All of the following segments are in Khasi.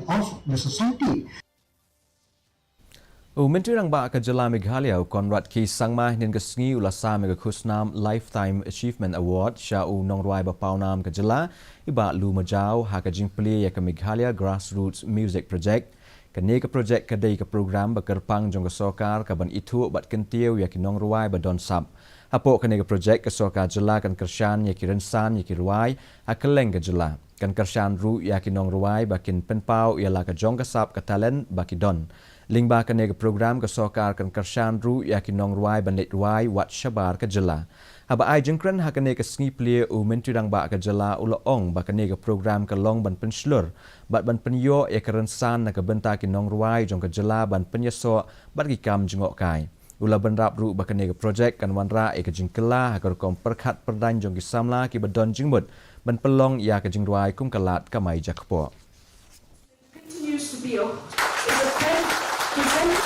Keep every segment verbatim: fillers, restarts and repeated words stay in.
of the society. U Myntri Rangbah ka Jylla Meghalaya u Conrad K Sangma hynnin ka sngi u la sam ïa ka khusnam Lifetime Achievement Award sha u nongrwai ba pawnam ka jylla, i Bah Lu Majaw, ha ka jingplie ïa ka Meghalaya Grassroots Music Project. Kane ka project ka dei ka program ba kyrpang jong ka sorkar ka ban ithuh bad kyntiew ïa ki nongrwai ba don sap. Hapoh kane ka project ka sorkar jylla kan kyrshan ïa ki rynsan ïa ki rwai ha kylleng ka jylla. Kan kyrshan ruh ïa ki nongrwai ba kin pynpaw ïa la ka jong ka sap ka talent ba ki don. Lyngba kane ka program ka sorkar kan kyrshan ruh ïa ki nongrwai ban leit rwai wat shabar ka jylla. Haba ai jingkren ha kane ka sngi plie, u Myntri Rangbah ka jylla u la ong ba kane ka program ka long ban pynshlur bad ban pynïoh ïa ka rynsan na ka bynta ki nongrwai jong ka jylla ban pynïasoh bad ki kam jngohkai. U la bynrap ruh ba kane ka project kan wanrah ïa ka jingkylla ha ka rukom pyrkhat pyrdaiñ jong ki samla kiba don jingmut ban pynlong ïa ka jingrwai kum ka lad kamai jakpoh. Continues to be a, is a present, present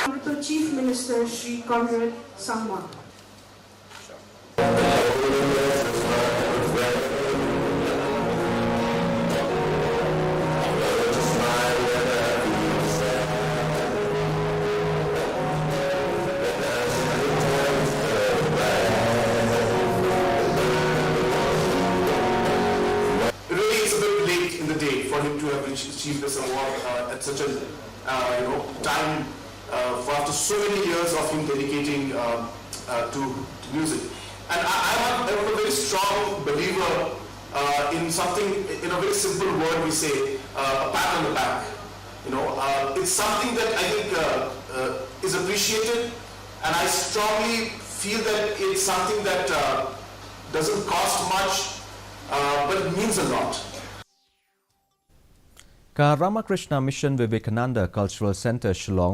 Honorable Chief Minister Shri Conrad Sangma. Really, it's a bit late in the day for him to have reach- achieved this award uh, at such a uh, you know time uh, for after so many years of him dedicating uh, uh, to, to music. And I, I'm, a, I'm a very strong believer uh, in something, in a very simple word, we say uh, a pat on the back. You know, uh, it's something that I think uh, uh, is appreciated, and I strongly feel that it's something that uh, doesn't cost much, uh, but it means a lot. Ka Ramakrishna Mission Vivekananda Cultural Centre Shillong